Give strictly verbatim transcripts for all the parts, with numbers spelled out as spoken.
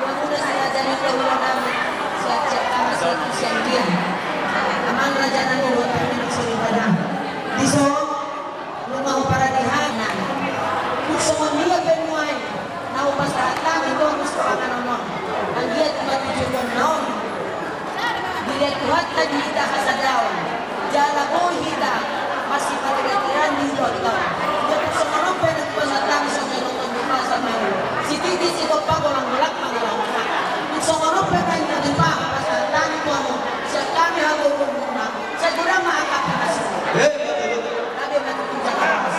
Ia muna si raja ni hulahula nami, sian Jakarta, sian Sianggir. Amang raja nami, dohot hami na soripada. Dison, nunga huparade hami. Dung songon dia pe nuaeng na hupasahat hami tu hamu sipanganon on, anggiat ma tu joloan na on dilehon Tuhanta di hita hasadaon, jala boi hita masipatiratiran di ulaonta. Ia tung songon on pe na hupasahat hami songon na nidok ni Naposona, sititi sigompa, golanggolang pangalahona. Tung songon on pe na nidok ni Naposona, pasahat hami tu hamu sian hami hagogoonmuna. Sai godang ma angka pangasina. Gabe ma tutu jala horas.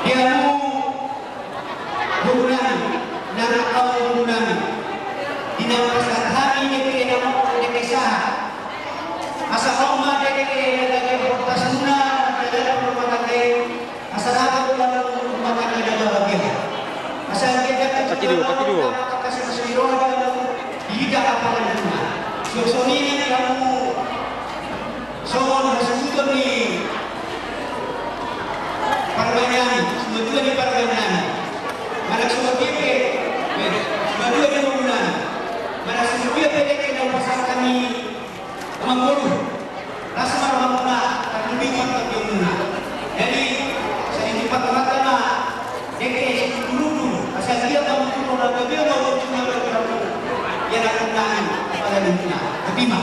Di hamu dohononnami, na rap hamu dohononnami, di na pasahat hami dengke na mangkok, dengke sahat. Asa on ma dengke na gabe bortasmuna, na gabe rumah tangga i. Asa dapot ma hamu rumah tangga na bahagia. Asa anggiat dapot ma hamu angka sipasu ni roha di hita angka pangalahona. Songon i ma di hamu songon hasuhuton ni parbue nami, simatua ni parbue nami. Manang songon dia pe, simatua ni boru nami. Manang songon dia pe dengke na hupasahat hami. Amang boru, las ma rohamuna, tarlumobi ma pangkeonmuna. Jadi, sai dipasahat ma dengke situndurundur, asa anggiat ma tutu na gabe ma boru na gabe hamu. Ia na gabe nami, apala di muna. Happy ma.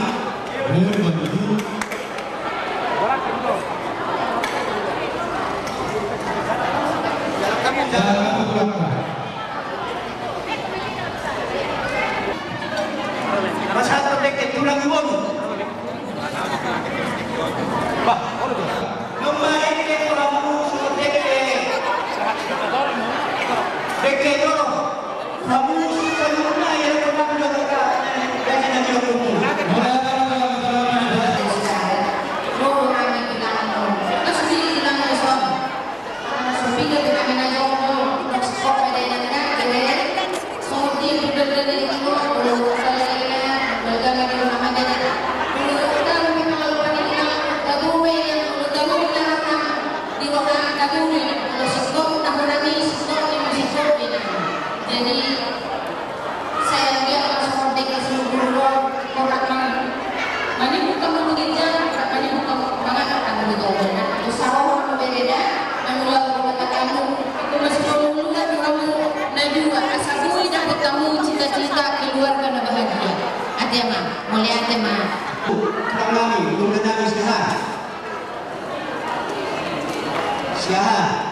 Pasahat ma dengke tu tulang i, boru. Bah, boru. Nunga dengke tu hamu, songon dengke. Dengke jolo. Hamu saluhutna, ia, tulang, tulang, tulang. Jadi, saya lihat langsung dek ke seluruh orang, mani bukan mau bekerja, mani bukan mau mengatakan begitu. Nah, usaha orang berbeda, menolak pengatakanmu, aku masih mau dulu, aku mau najua, asa boi dapat kamu cita-cita keluarga na bahagia. Ate ma, mauliate ma. Tulang nami, tulang nami, siaha? Siaha?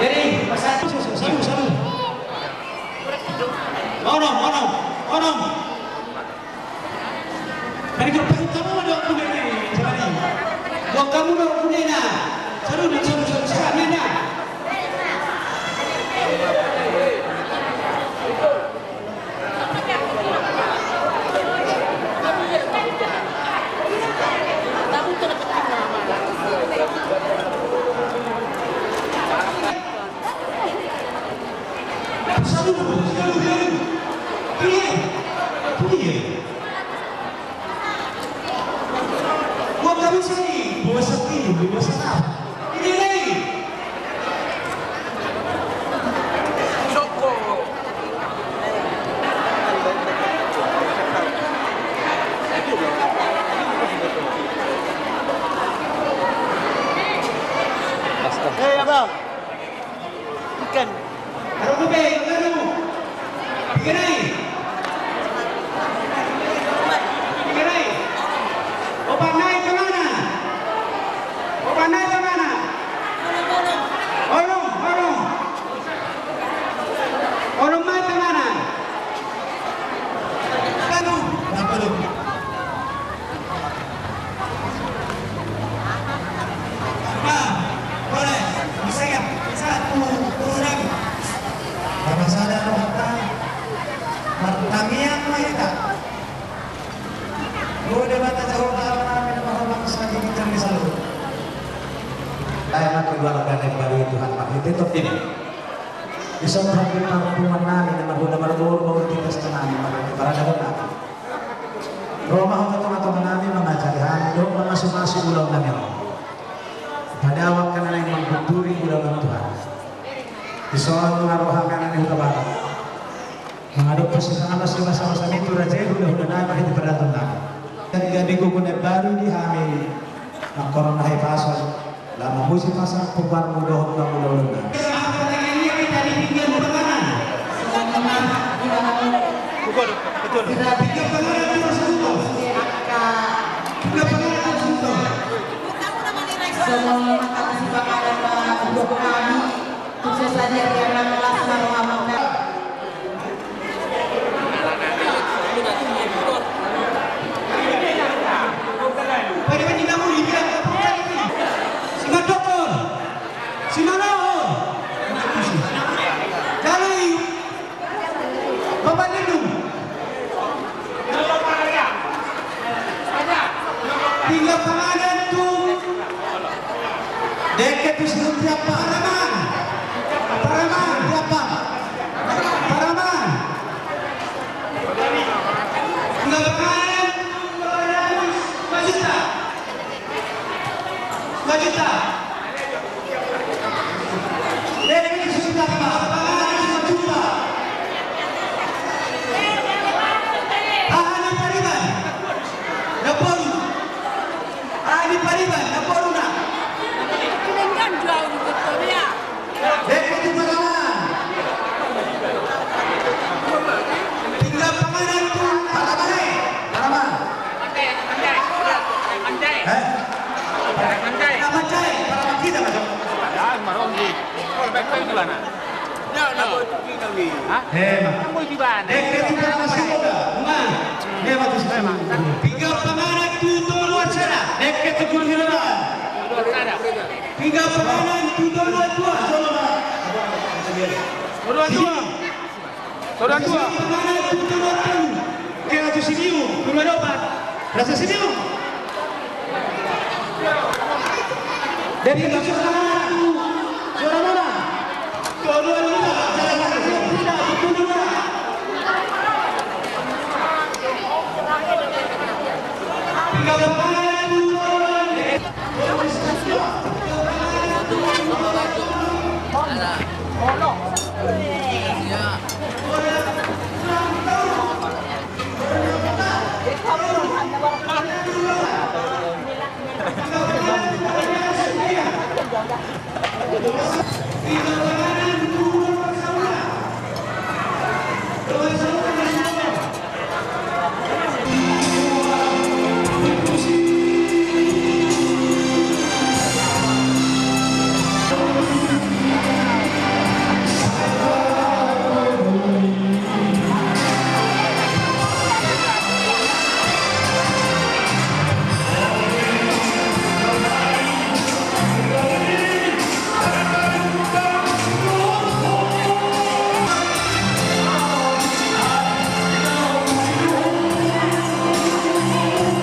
Jadi, pas satu, satu, satu. Onom, onom, onom. Tadi kau pahit kamu ada aku nene, tadi. Buat kamu ada aku nene. Saru, saru, saru, saru, nene. Hei, abang. Ikan. Aduh, gue pengen, aduh. Ikan ai. Ikan ai. Opat nai tu mana? Opat nai tu mana? Onom, onom. Onom nai tu mana? Aduh, aduh. Nah, boleh. Bisa ya? Bisa. Tuh, tuh, lagi. Sama sadar, Bapak. Martangiang ma hita. O Debata Jahowa, Ama nami na marhabangsa di ginjang ni saluhut. Ai ma keluarga na imbaru i, Tuhan, marhite tondi ni. Dison hami parpunguan nami na marhula marboru, mauli di pesta nami, marhite paradaton nami. Ro ma Ho tu tongatonga nami mangajari hami dohot mamasumasu ulaon nami on. Padaohon angka na naeng manggunduri ulaon on, Tuhan. Dison ma roha nami hutabara. Mangadop pasisana ma sibasabasan i tu raja i, hulahula nami, marhite paradaton nami. Jadi gabe gogo na imbaru di hami, mangkorhon na haipason. Laho mambusi pasa pembarmu dohot pangula-ulana. Apa lagi ni kita di pinggir lapangan? Selamat. Pinggan panganan tu Raja Gubernur. Pinggan panganan tu Raja Gubernur. Semua makan nasi panganan, Pak Gubernur kami. Sukses saja di anak kelas, Pak Gubernur. Simandokon. Simalaho. Jala i. Bapak Lindung. Pinggan panganan tu. Dengke tu si Rudi apa? Paraman. Paraman. Apa? Paraman. Pinggan panganan tu. Lima juta. Lima juta. Pinggan panganan tu Paraman. Paraman. Eh? Paraman. Paraman kita masuk. Ya, maronggi. Kalau baik-baik di mana? Hah? Kamu di mana? Pinggan panganan tu Toru Arsana. Pinggan panganan tu Toru Arsana. Toru Arsana. Toru Arsana. Toru Arsana. Pinggan panganan tu Toru Arsana. Oke, Raja Simiu, Toru Arsana. Raja Simiu. Dari Raja Simiu. Suara mana?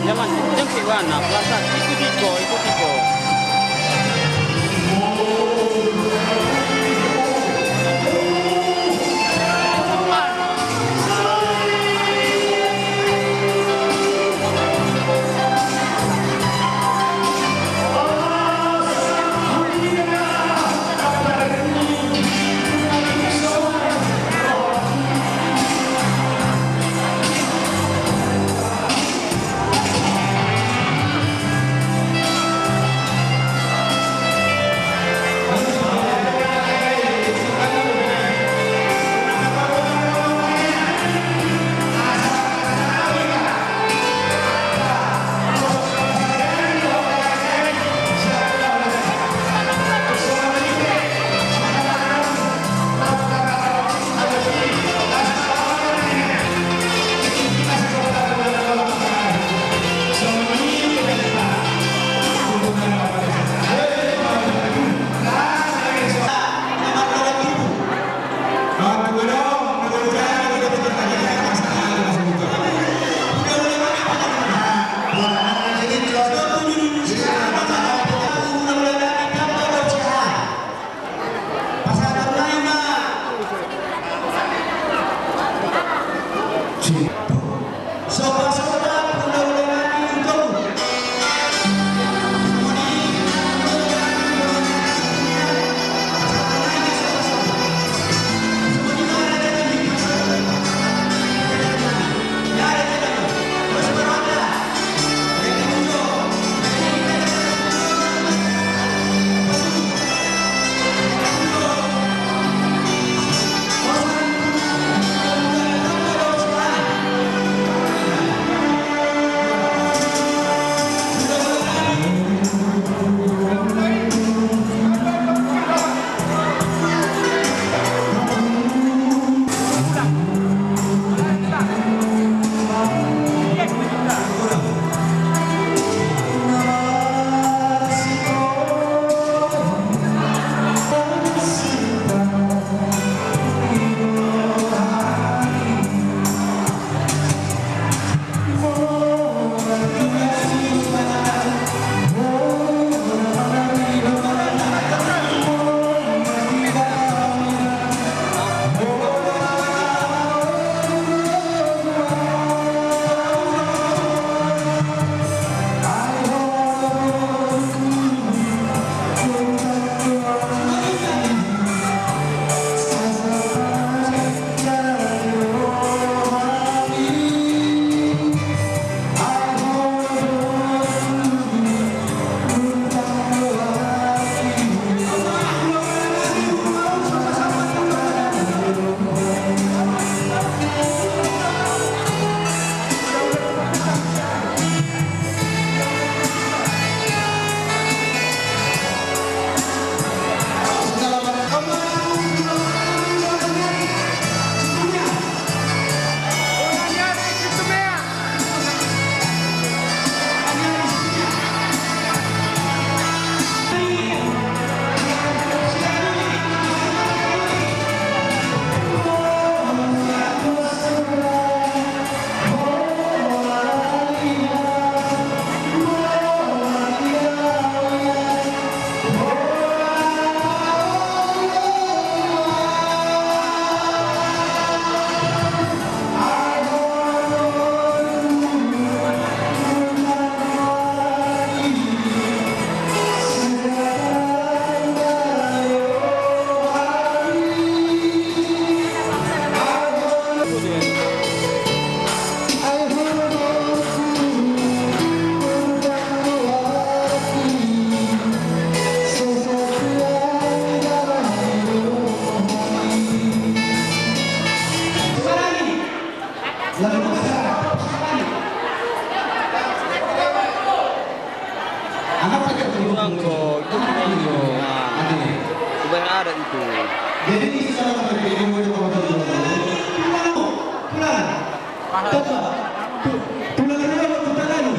Jangan, jangan ke mana, pelan-pelan, ikut iko, ikut iko. Itu angkot, itu angkot. Nah, itu bayar adat itu. Jadi di sana sampai di rumah itu kalau terjadi. Pulang, pulang. Tapa. Pu-, pulang ke rumah, putar lalu.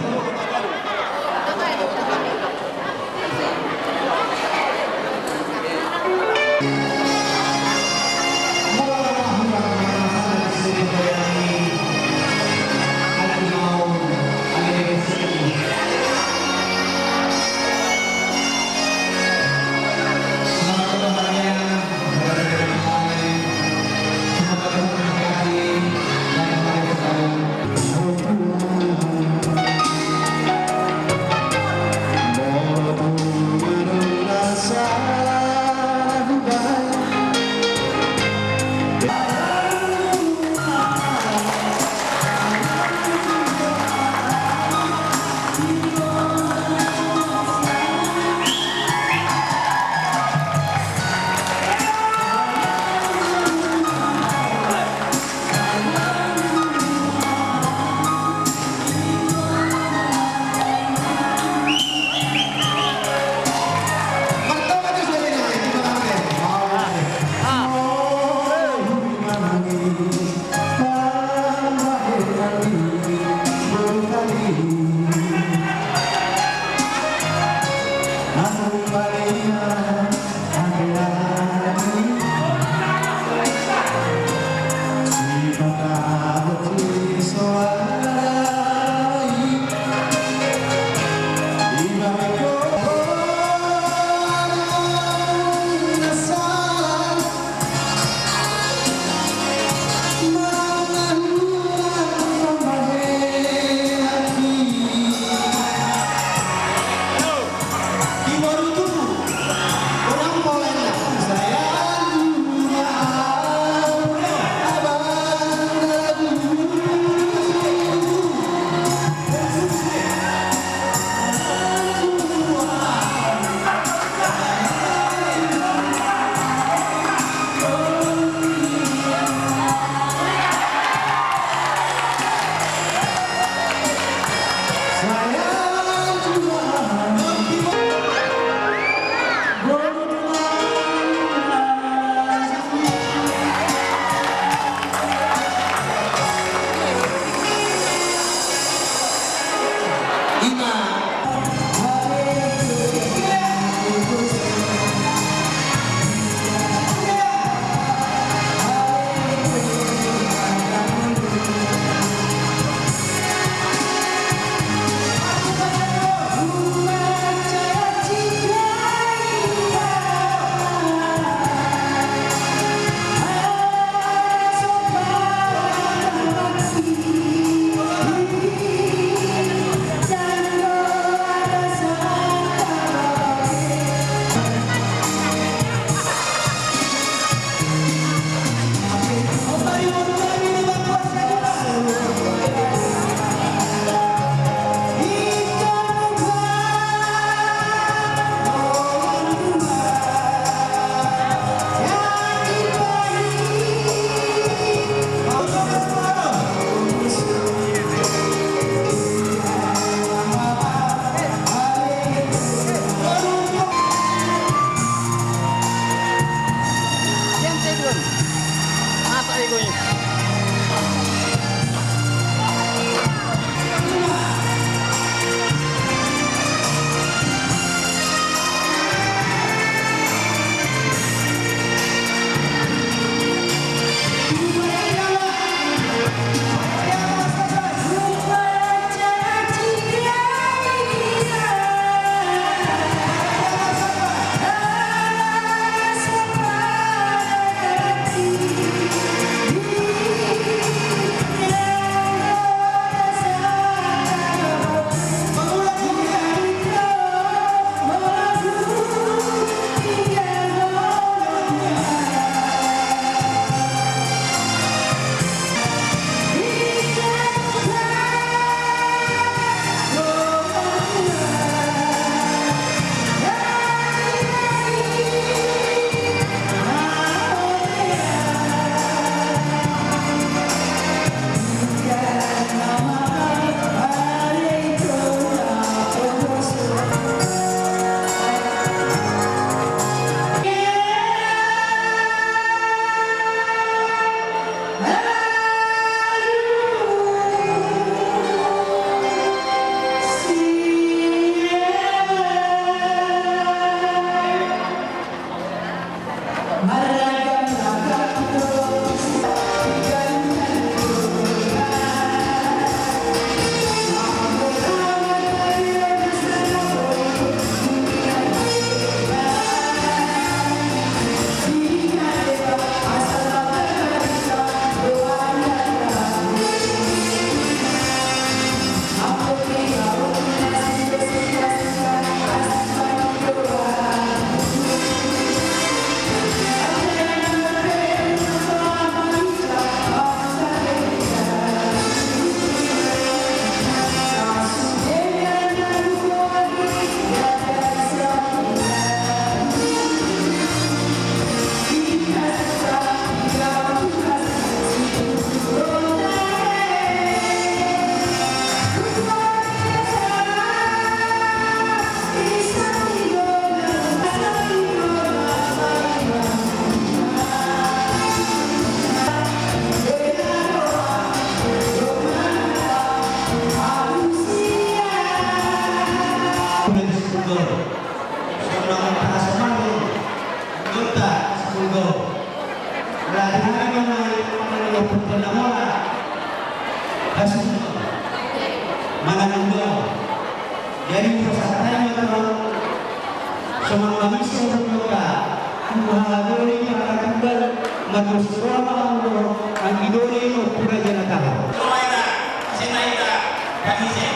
Asli. Mana dua. Jadi, pasahat hami ma tulang. Songon manise dohot na, anggo hahadoli hahatumbal, mardosa roha ma hamu dohot anggi doli ma tu raja na taho. Songon i da, songon i da, manise.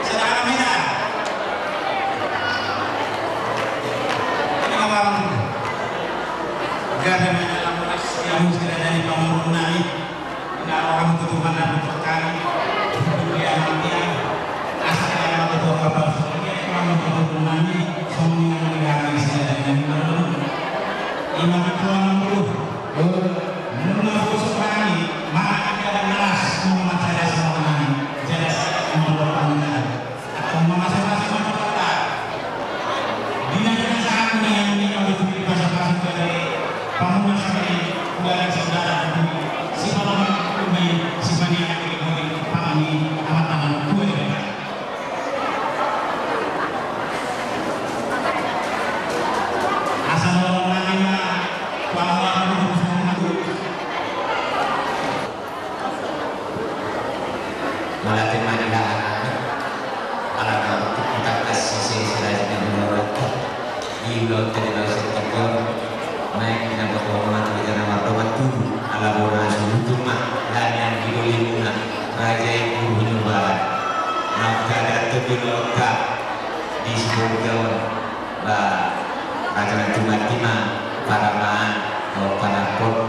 Songon i da. Ini ngomong. Gabe ma na lam las ni hamu sira jadi pangurung nami. Ina roham tu Tuhan dan untuk kami. Dia mati ya. Asa kaya mati tu kapal. Dia pangurung nami. Songon i nang di kami sira jadi nami. Imam Tuhan dulu. Nunga bosok nami. Mana kita dan las. Nunga masalah sama nami. Jelas. Nunga berpandangan. Angka mamasu-masu ma tu Debata. Di na pinasahat ni hami on, di pasa-pasa tu ari, pamunas ni ular saudara, sipamangan ni, sipaniak ni, pangani, amat tangan, dua ya. Asal orang nangin ma, pamunas ni, pamunas ni. Mauliate ma di Debata, ala na tung ditangkas sise si raja ni hulahulanta. Di ulaonta di laos i tingki on, naeng na boto mati di na mardongan tubu, ala bona sulutung ma, laniang di dolimuna, raja i puru hinobaran. Naung tadaton di ulaonta di Sibolga on. Ba, raja na jumadi ma paramaan dohot panarpon,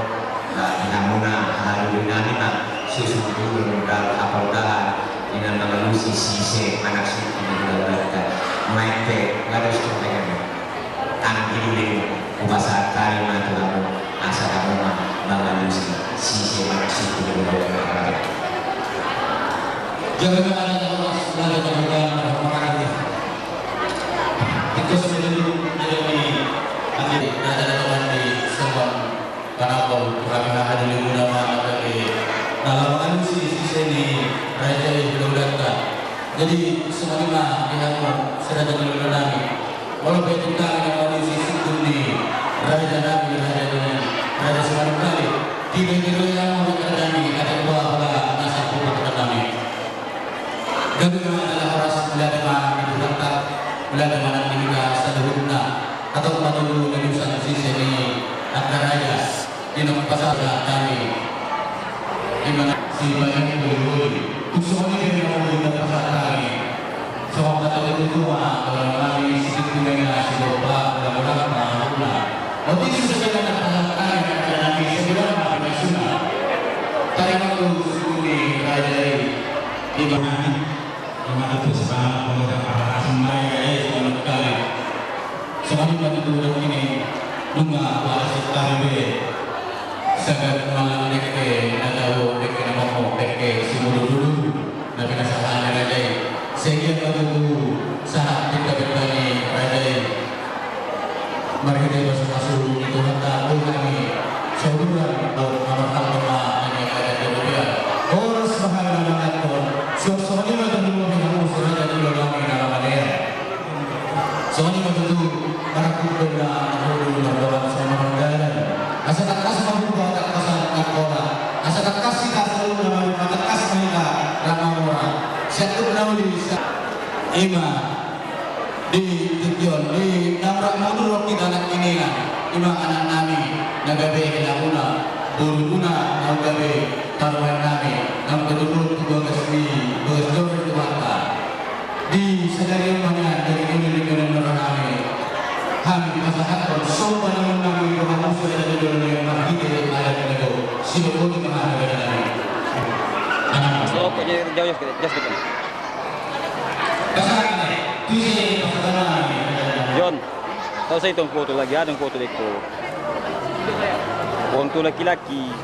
ba, di hamuna hahadoli nami ma susun dulu dal apal dahan di na mangalusi sise anak suku di hulahulanta. Main pe, lados tu dengan anggi doli, hupasahat hami ma tu hamu, asa hamu ma mangalusi sise anak suku di hulahulanta. Jangan ada orang sudah ada orang. Ito sendiri ada di, ada di, ada di, ada di, semua panapol, kami hahadoli muna ma, ada di, na laho mangalusi sise ni raja i hulahulanta. Jadi, songon i ma di hamu, si raja ni hulahula nami. Molo pe tung hami na mangalusi sise ni raja nami, raja ni, raja simanungkalit. Di, di, di, di, hamu, raja nami, ada dua, ada, nasa, nami. Gabe ma jala horas, mauliate ma di Tuhanta, mauliate ma nang di hita saluhutna, hatop ma tutu na niusan sise ni angka raja, di na hupasahat hami. Ima na sipaingot bohoboi, tung songon i pe na boi na hupasahat hami. Songon hata ni tutu ma, bola nami, sitik tumena, sibomba, bola-bola, ma, bola. Otik susa jala na hupasahat hami, angka raja nami, sebulan ma, pinasuna. Tarima tu suku ni raja i. Ima nami, ima na tutu semangat pemuda parasmai, eh, semangat kali. Songon i ma tutu nangkin i, nunga balas tari be. Sagat mangan dengke na tabo, dengke na momo, dengke simudur-udur. Na pinasahat ni raja i. Sedia ma tutu sahat pinta-pinta ni raja i. Marhite pasu-pasu ni Tuhanta, boi hami sauduran, au, na marhalto ma na niagatan di robean. Horas ma hami na manganhon, suang songon i ma tutu, boi hamu si raja ni hulahula nami na lamalean. Songon i ma tutu, marangkup do na marhulu mardongan songon mardalan. Asa tangkas ma hurba tangkasan angkola. Asa tangkas hita saluhutna marhite tangkas ma hita na mamora. Sian tuk na uli sa-, ima. Di tingki on, di na mura mudurhon hita nangkiningan, ima anak nami, na gabe inamuna, borumuna, naung gabe parumaen nami, naung gabe tu bagas ni, bagas joro ni Tuhanta. Di sadari on ma nian, di tingki on, di tingki on, di tingki on, hami pasahathon somba ni nami, di hamu sude na jolo ni marhite adat ni nami, sidohot ni hami adat nami. Anak. So, pokoknya jauh, jauh, jauh, jauh. Jon, tau sa itong foto lagi, adong foto deko. Untuk laki-laki.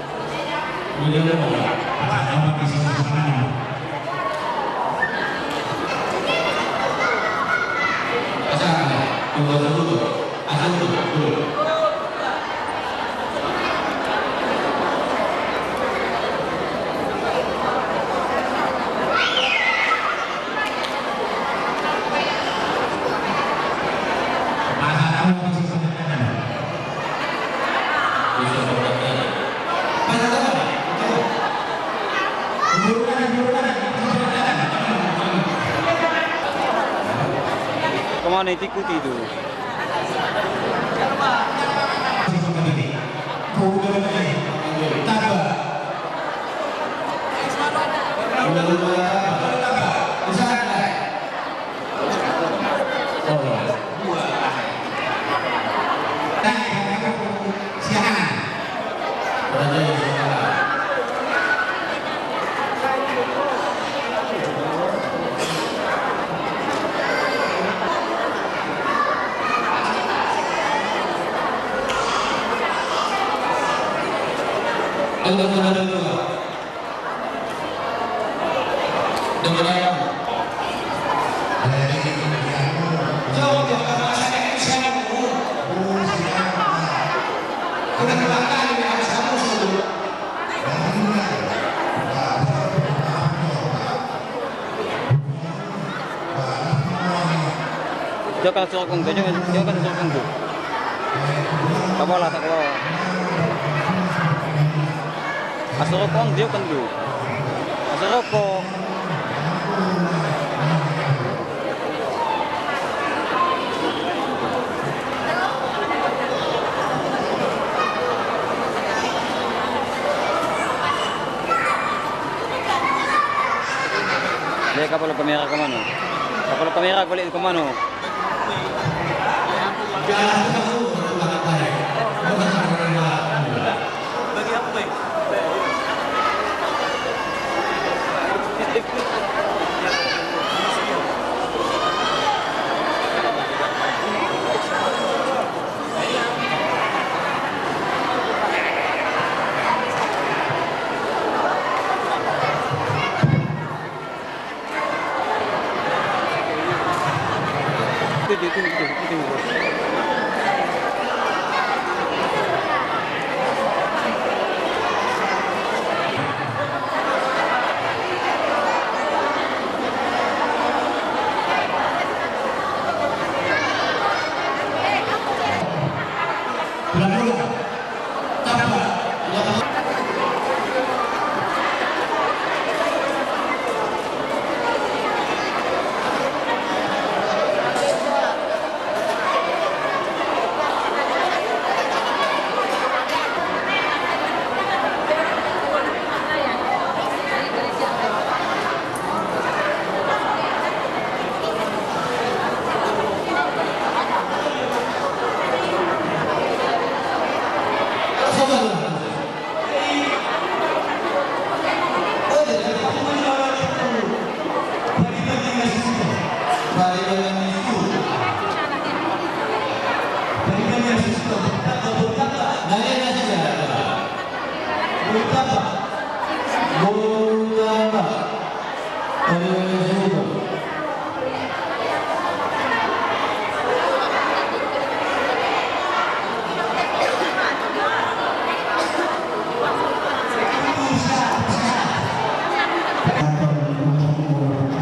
Mana itu ikuti itu? Jauhkan surokong tu, jauhkan, jauhkan surokong tu. Kabola, tak kabola. Surokong, jauhkan tu. Surokong. Dia kapal kamera ke mana? Kapal kamera golek ke mana?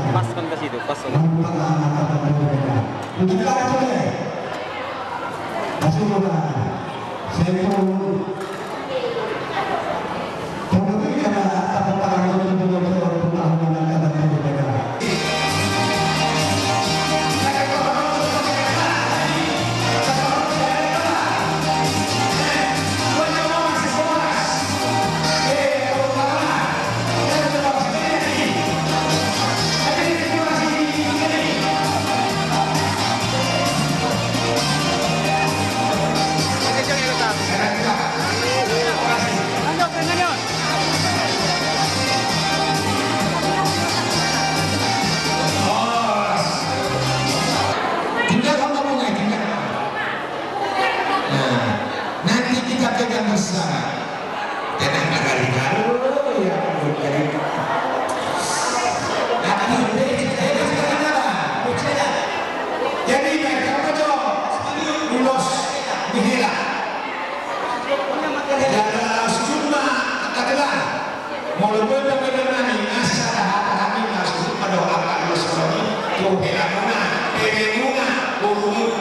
Paskan ke situ, paskan. Tinggal kamu ngomong, tinggal. Nah, nanti kita pegang bersama. Tenang, nagari baru, ya, jadi. Nah, ini udah, ini, ini, ini, ini, ini. Jadi, baik, kamu jawab. Ulos, ni hela. Jala sujud ma angka gelar. Molo boi pambahenan nami, asa hata hami na sujud ma dohot angka ulos on i tu helamuna, beremuna, borumuna.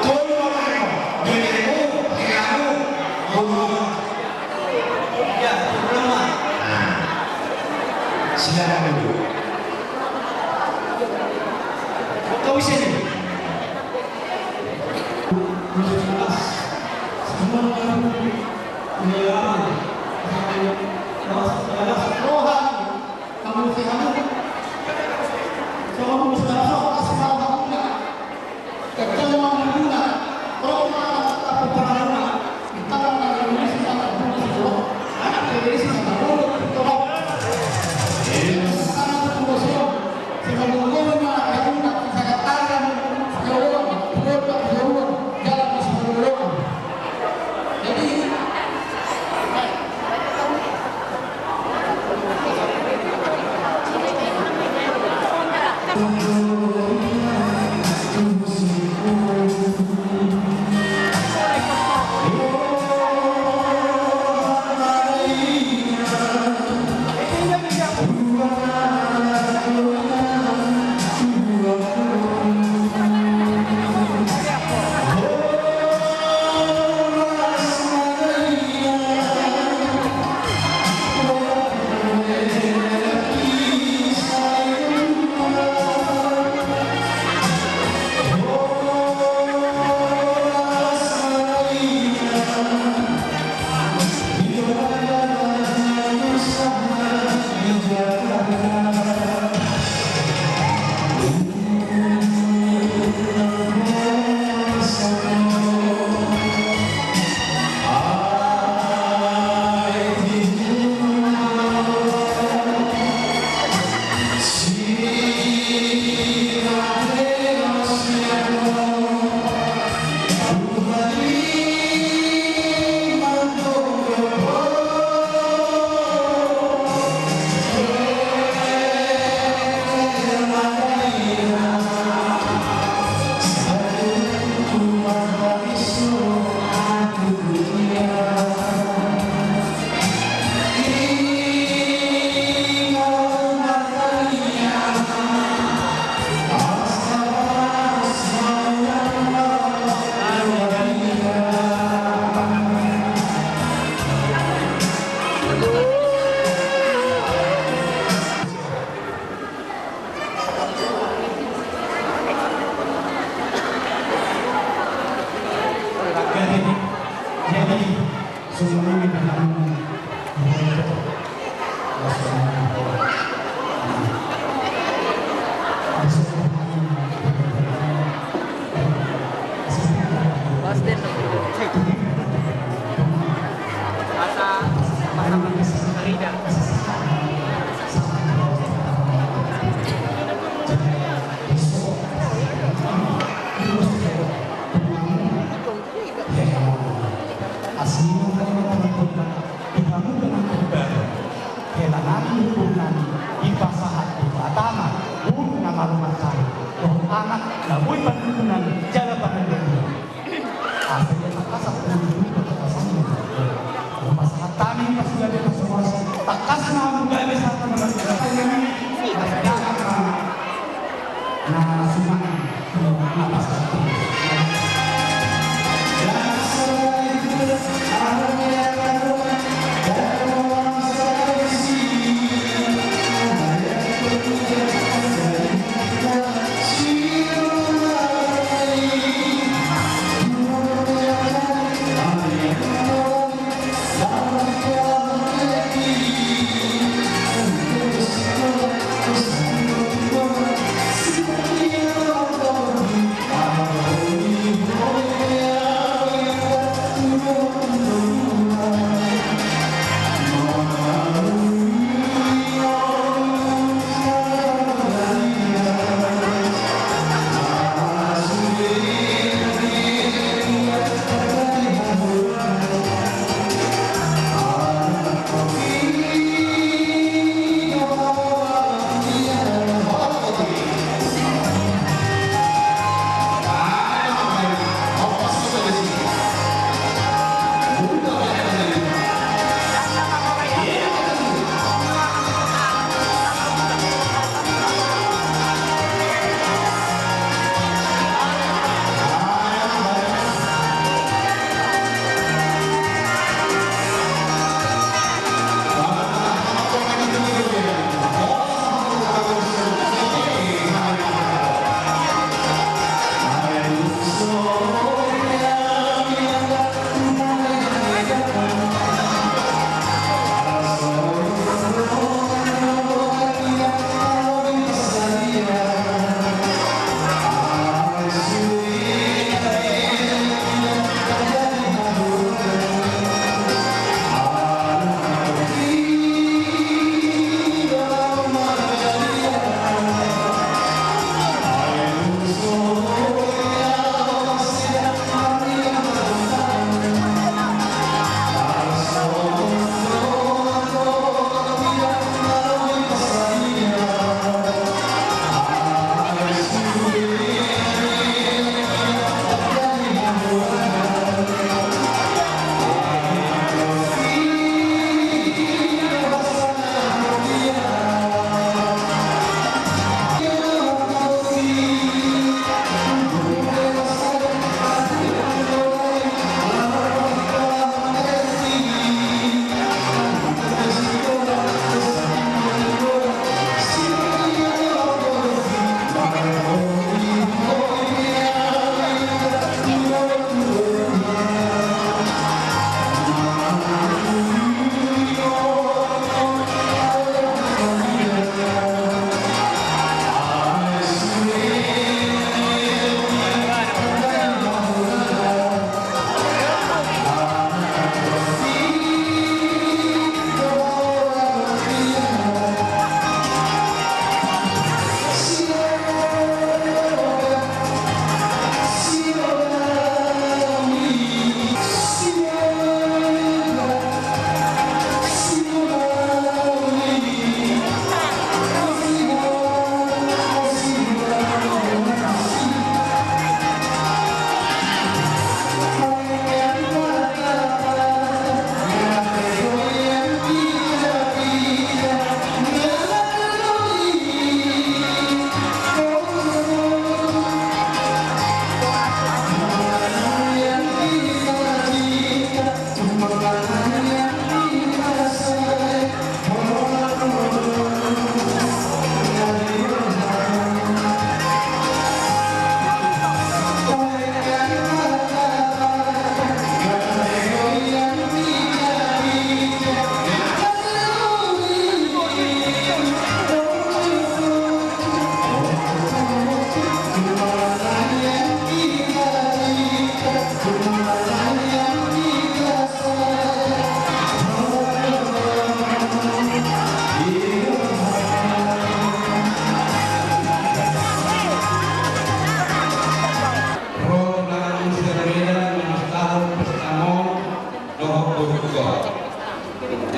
Tolu ma nanggo, beremu, helamu, borumuna. Ya, beremu. Nah. Silakan duduk. Kau isi ni. Asli, di hamu dengan kembar. Hela nami, hubungan dipasahat di Debata ma, boru na malo mansai, dohot anak na boi panungkunan jala pangandalian. Asa ia tangkas hubungan di Debata, tangkas hami. Pasahat hami, pas gabe, pas gabe, tangkas ma hamu gabe, sahat ma gabe, sahat ma gabe.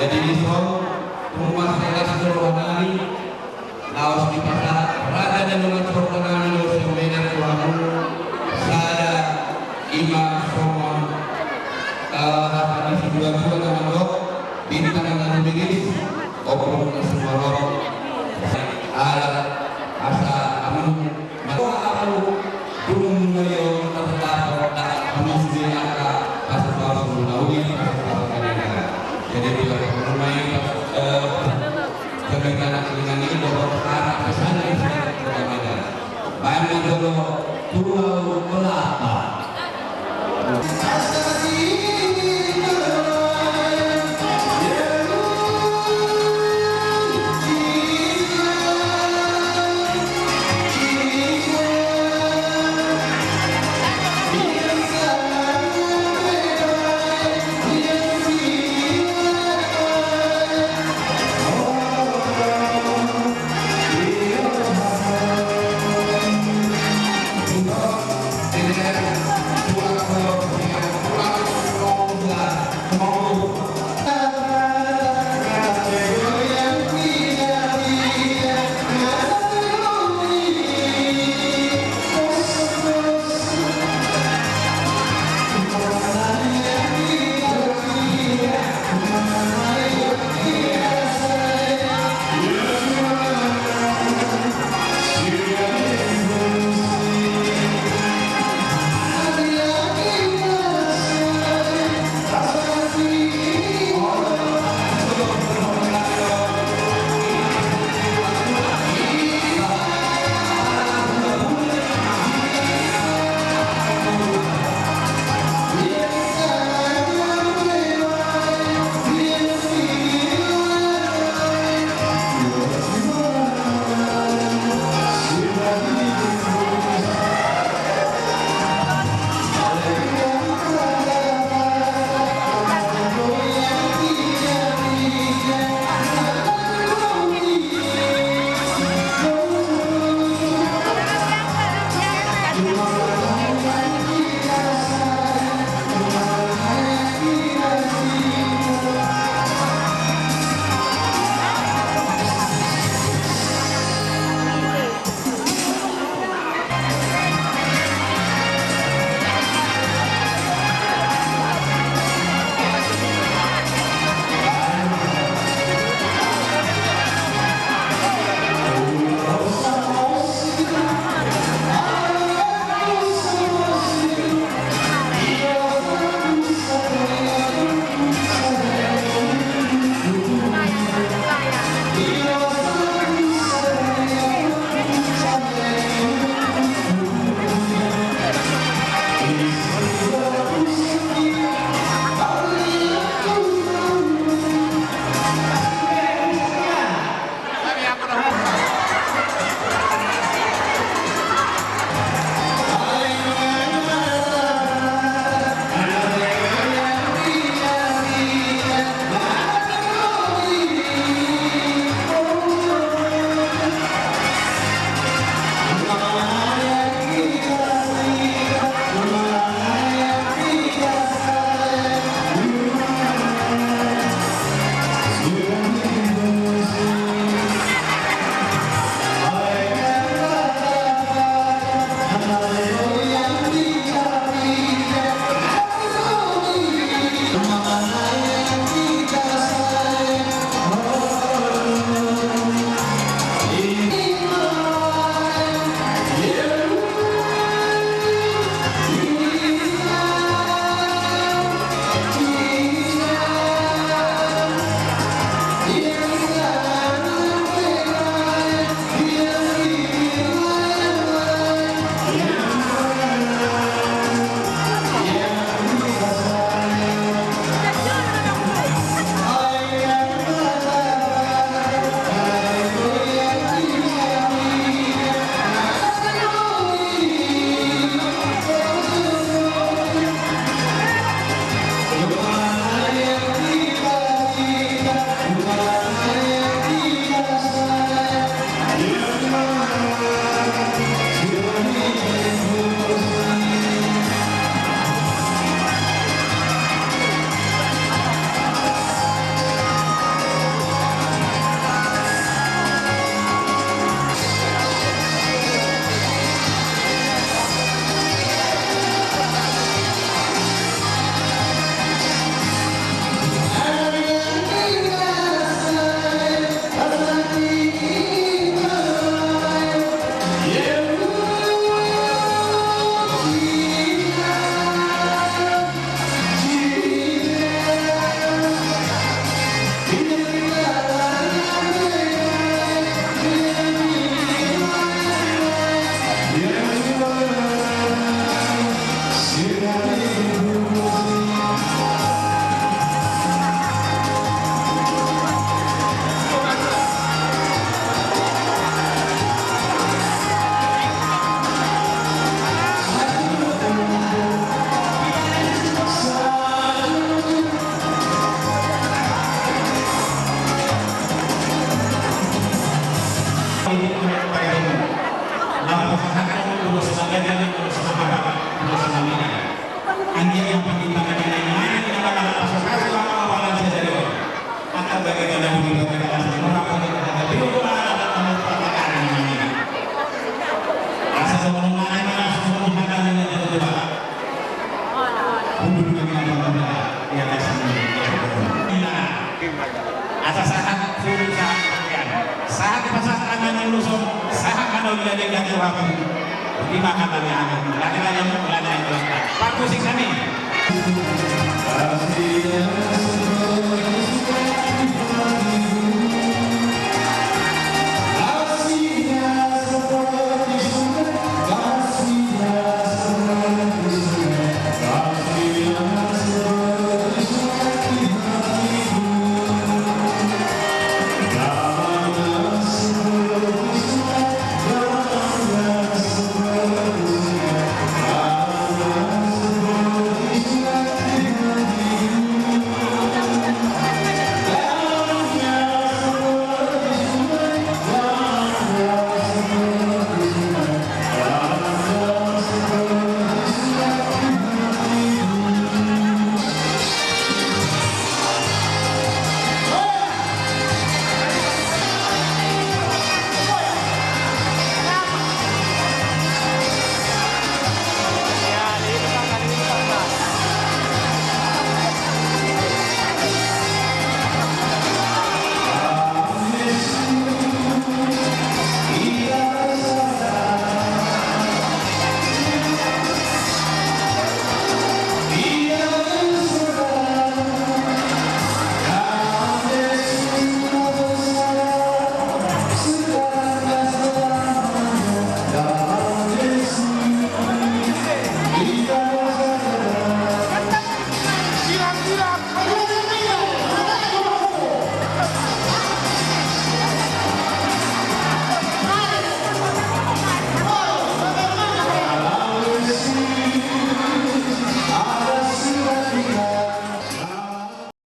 Jadi dison, rumah selas keluarga nami, laos dipasahat raja dan rumah keluarga nami, laos yang benar tuamu, sada ima songon, eh, apa di sebuah dua nama lo, bintang dan bilis, obrol ke semua lo, ala, asa, amun, Maka aku belum mengenai orang terdapat tak kondisi angka pasal-pasal melalui pasal-pasal negara. Jadi dia mengenai, eh, kebenaran dengan ini bahwa anak pesan yang saya kepada baik dulu tulau kelapa. Asa sahat suhut sahat pangkean, sahat pasahat angka na ulos on, sahat ma na uli na denggan tu hamu. Ima hata ni anak, lagi lagi lagi lagi. Parmusik nami.